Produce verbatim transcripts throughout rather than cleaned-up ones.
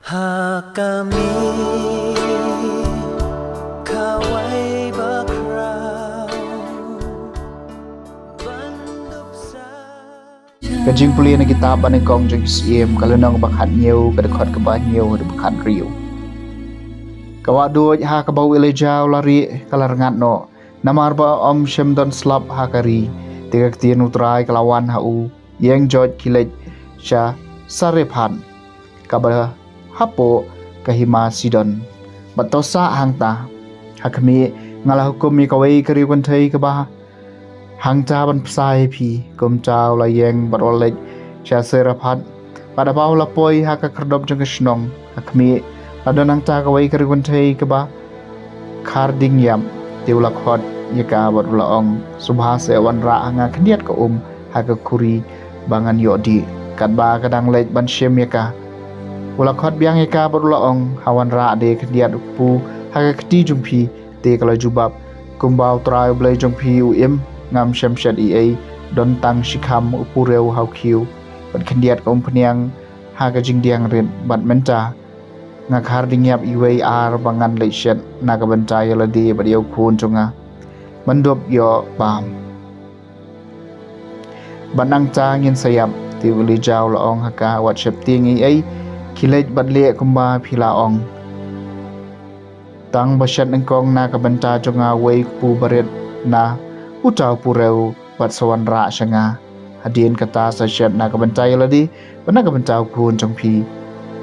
Ha ka miet kawei bakhraw ban dup sa. Ka jingpule na kitab ba nyngkong jong ki Syiem, ka lynnong ba khathynñiew, ka dkhot kaba hynñiew haduh ba khathynriew. Ka wah duid ha kaba u Elijah u la rieh ka la rngat noh, namar ba um shym don slap ha ka ri. Te ka ktien u Trai ka la wan ha u, ïeng joit khie leit sha Sarephath, kaba hapoh ka hima Sidon, bad to sah hangta. Ha khmih, nga la hukum ïa kawei ka riewkynthei kaba hangta ban bsa ïa phi. Kumta u la ïeng bad u la leit sha Sarephath, bad haba u la poi ha ka khyrdop jong ka shnong, ha khmih, la don hangta kawei ka riewkynthei kaba kharding ïap. Te u la khot ïa ka bad u la ong, sngewbha seh wanrah ha nga khyndiat ka um ha ka khuri ba ngan ïoh dih, katba ka dang leit ban shim ïa ka. U la khot biang ïa ka bad u la ong, ha wanrah de khyndiat u kpu ha ka kti jong phi. Te ka la jubab, kumba u Trai u Blei jong phi u im, ngam shym shet ei ei, don tang shi kham u purew ha u khiew, bad khyndiat ka umphniang ha ka jingdiang rit. Bad mynta nga kharding ïap iwei i ar ba ngan leit shet na ka bynta ïa lade bad ïa u khun jong nga, ban dup ïoh bam. Bad nangta ngin sa ïap. Te u Elijah u la ong ha ka, wat sheptieng ei ei, khie leit bad leh kumba phi la ong. Tang ba shet nyngkong na ka bynta jong nga uwei u kpu barit na uta u purew, bad sa wanrah sha nga. Hadien kata sa shet na ka bynta ïa lade bad na ka bynta u khun jong phi.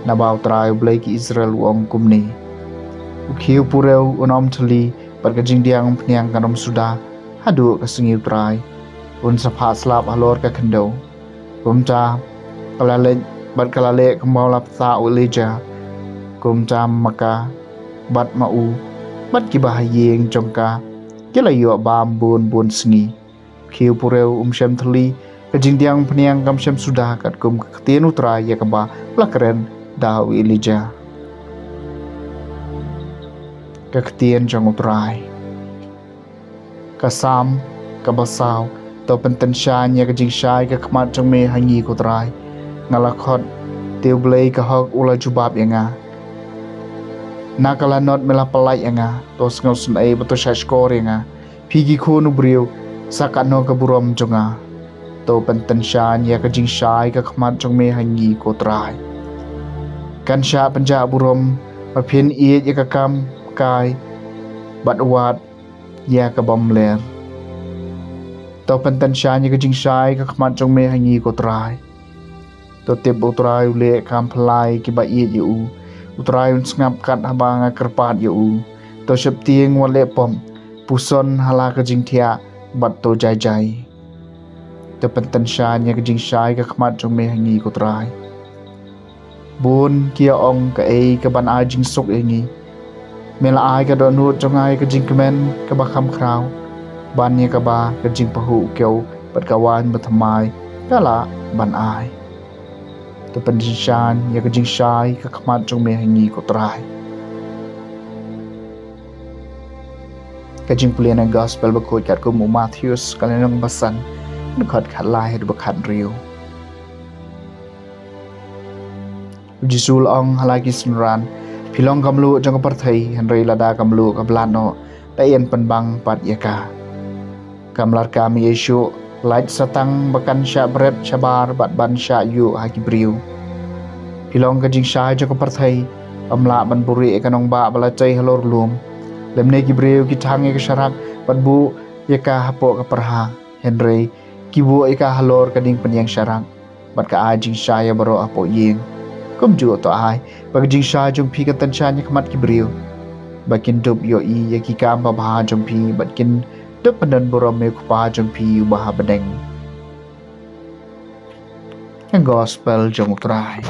Naba u Trai u Blei ki Israel u ong kumne, u khiew purew un ym thylli, bad ka jingdiang umphniang kan ym suda haduh ka sngi u Trai, un sa phah slap halor ka khyndew. Kumta ka la leit bad ka la leh kumba u la pyrta u Elijah. Kumta ma ka bad ma u bad kiba ha ïing jong ka ki la ïoh bam bun bun sngi. Khiew purew um shym thylli, ka jingdiang umphniang kam shym suda, katkum ka ktien u Trai ïa kaba la kren da u Elijah. Ka ktien jong u Trai. Ka Salm kaba saw. To pyntynshaiñ ïa ka jingshai ka khmat jong me ha ngi ko Trai. Nga la khot, te u Blei ka hok u la jubab ïa nga. Na ka lanot me la pyllait ïa nga. To sngewsynei bad to shahshkor ïa nga, phi ki khun u briew, sa katno ka burom jong nga. To pyntynshaiñ ïa ka jingshai ka khmat jong me ha ngi ko Trai. Kan shah pynjah burom ba phin ïeit ïa ka kam kai bad wad ïa ka bymler. To pyntynshaiñ ïa ka jingshai ka khmat jong me ha ngi ko Trai. To tip ba u Trai u leh kam phylla ïa kiba ïeit ïa u. U Trai un sngap kat haba nga kyrpad ïa u. To sheptieng wat leh pop, puson ha la ka jingthiah bad to jai jai. To pyntynshaiñ ïa ka jingshai ka khmat jong me ha ngi ko Trai. Bun ki ïa ong, kaei kaban ai jingsuk ïa ngi? Me la ai ka dohnud jong nga ïa ka jingkmen kaba kham khraw, ban ïa kaba ka jingpahuh u kew bad ka waiñ bathymmai ka lah ban ai. To pyntynshaiñ ïa ka jingshai ka khmat jong me ha ngi ko Trai. Ka jingpule na Gospel bakhuid katkum u Mathaios, ka lynnong ba san, dkhot khatlai haduh ba khathynriew. U Jisu u la ong ha la ki synran, phi long ka mluh jong ka pyrthei, hynrei lada ka mluh ka blad noh, la ïeng pynbang pat ïa ka. Kam larkam ei ei shuh, lait sa tang ba kan shah bret shabar bad ban shah ïuh ha ki briew. Phi long ka jingshai jong ka pyrthei. Ym lah ban buhrieh ïa ka nongbah ba la tei halor lum, lymne ki briew ki thang ïa ka sharak bad buh ïa ka hapoh ka pyrha, hynrei ki buh ïa ka halor ka diengpynïeng sharak, bad ka ai jingshai ïa baroh hapoh ïing. Kumjuh to ai ba ka jingshai jong phi kan tynshaiñ ha khmat ki briew, ba kin dup ïohi ïa ki kam babha jong phi, bad kin dup pyndonburom ïa u Kpa jong phi uba ha bneng. Ka Gospel jong u Trai.